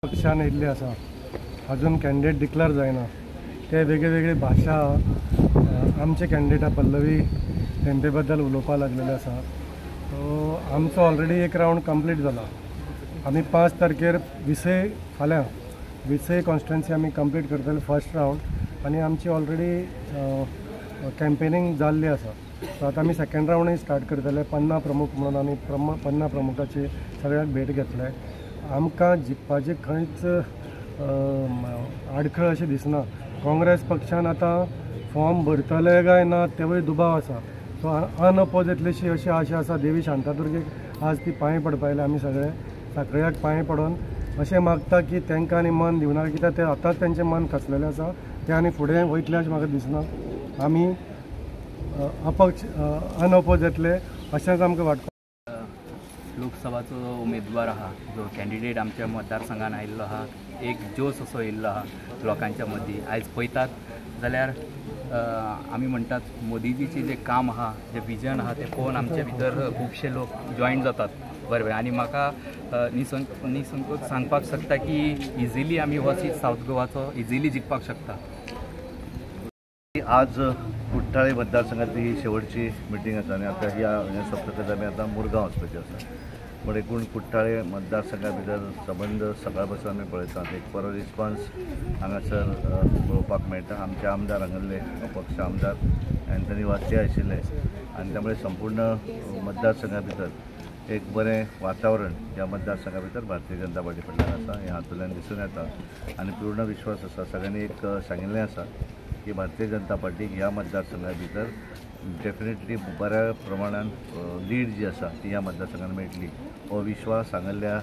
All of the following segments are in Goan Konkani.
पक्षान येयल्ले आसा, अजून कॅन्डिडेट डिक्लेअर जायना, ते वेगळे वेगळे भाशा आमचे कॅन्डिडेटा पल्लवी धेंपे बद्दल उलोवपाक लागलेले आसा. सो आमचो ऑलरेडी एक रावंड कंप्लीट जाला. आमी 5 तारखेर विसय, फाल्यां विसय कॉन्स्टिट्युएन्सी आमी कंप्लीट करतले फर्स्ट रावंड आनी आमची ऑलरेडी कॅम्पेनींग जाल्ली आसा. सो आतां आमी सेकेंड रावंडूय स्टार्ट करतले. पन्ना प्रमुख म्हणून आमी पन्ना प्रमुखाची सगळ्यांक भेट घेतले. आमकां जिखपाची खंयच आडखळ अशी दिसना. काँग्रेस पक्षान आतां फॉर्म भरतले काय ना तेवूय दुबाव आसा. सो अनअपोज येतलीशी अशी आशा आसा. देवी शांतादुर्गेक आज ती पांय पडपा आयले. आमी सगळे साखळ्याक पांय पडोन अशें मागता की तांकां आनी मन दिवनाका, कित्याक ते आतांच तेंचें मन खचलेलें आसा. ते आनी फुडें वयतले अशें म्हाका दिसना. आमी अपक्ष अनअपोज येतले अशेंच आमकां वाटता. लोकसभाचो उमेदवार आहा, जो कॅन्डिडेट आमच्या मतदारसंघान आयिल्लो आहा, एक जोश असो येयल्लो आहा लोकांच्या मदीं. आयज पळयतात जाल्यार आमी म्हणटात मोदीजीचें जें काम आहा, जें विजन आहा, तें पळोवन आमचे भितर खुबशे लोक जॉयन जातात बरें. आनी म्हाका निसंकोच सांगपाक शकता की इजिली आमी हो सीट सावथ गोवाचो इजिली जिखपाक शकता. आज कुठ्ठाळे मतदारसंघातली ही शेवटची मिटींग आसा आनी आतां ह्या सोंपतकच आमी आतां मुरगांव वचपाचें आसा. पूण एकूण कुठ्ठाळे मतदारसंघा भितर सबंद सकाळ पासून आमी पळयतात एक बरो रिस्पॉन्स हांगासर पळोवपाक मेळटा. आमचे आमदार हांगासरले अपक्ष आमदार अँथनी वाज ते आशिल्ले आनी त्यामुळे संपूर्ण मतदारसंघा भितर एक बरें वातावरण ह्या मतदारसंघा भितर भारतीय जनता पार्टी कडल्यान आसा हें हातूंतल्यान दिसून येता आनी पूर्ण विश्वास आसा. सगळ्यांनी एक सांगिल्लें आसा की भारतीय जनता पार्टीक ह्या मतदारसंघा भितर डेफिनेटली बऱ्या प्रमाणान लीड जी आसा ती ह्या मतदारसंघान मेळटली हो विश्वास हांगासरल्या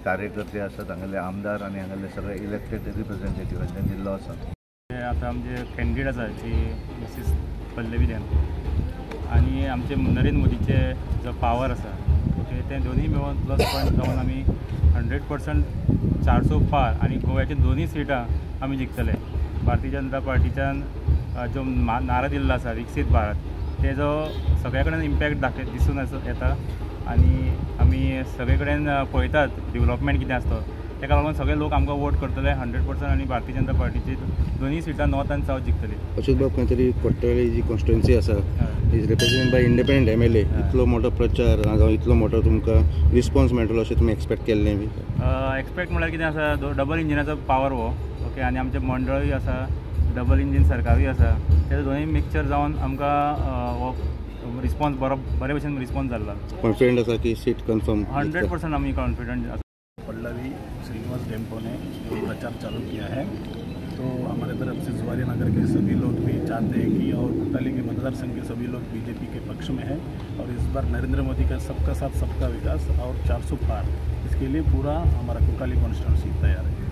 कार्यकर्ते आसात, हांगासरले आमदार आनी हांगासरले सगळे इलेक्टेड रिप्रेझेंटेटिव्ह हांच्यानी दिल्लो आसा. आतां आमचे कॅन्डिडेट आसा ती मिसीस पल्लवी धेंपे आनी आमचे नरेंद्र मोदीचे जो पावर आसा, ओके, ते दोनूय मेळून प्लस पॉयंट जावन आमी 100% 400 पार आनी गोव्याचे दोनूय सिटां आमी जिखतले. भारतीय जनता पार्टीच्यान जो नारा दिल्लो आसा विकसीत भारत, तेजो सगळे कडेन इम्पॅक्ट दाखय दिसून येता आनी आमी सगळे कडेन पळयतात डिवलपमेंट कितें आसता, तेका लागून सगळे लोक आमकां वोट करतले 100% आनी भारतीय जनता पार्टीची दोनूय सिटां नॉर्थ आनी सावथ जिखतली. अशोक बाब, खंय तरी कुठ्ठाळे जी कॉन्स्टिट्युएन्सी आसा is represent by independent MLA, इतलो मोठो प्रचार जावं इतलो मोठो तुमकां रिस्पॉन्स मेळटलो अशें तुमी एक्सपेक्ट केल्लें बी? एक्सपेक्ट म्हणल्यार कितें आसा, डबल इंजिनाचो पावर हो, ओके, आनी आमचें मंडळूय आसा, डबल इंजीन सरकारूय आसा, तेजो दोनूय मिक्सचर जावन आमकां हो रिस्पॉन्स बरो, बरे भशेन रिस्पॉन्स जाल्लो. कॉन्फिडंट आसा की सीट कन्फर्म? 100% आमी कॉन्फिडंट आसा. पल्लवी श्रीनिवास डेम्पो ने जो प्रचार चालू किया है, तो हमारे तरफ से जुआरी नगर के सभी लोग भी चाहते हैं कि और कुट्टाली के मतदार संघ के सभी लोग बीजेपी के पक्ष में हैं और इस बार नरेंद्र मोदी का सबका साथ सबका विकास और 400 पार, इसके लिए पूरा हमारा कुट्टाली कॉन्स्टिट्यूंसी तैयार है.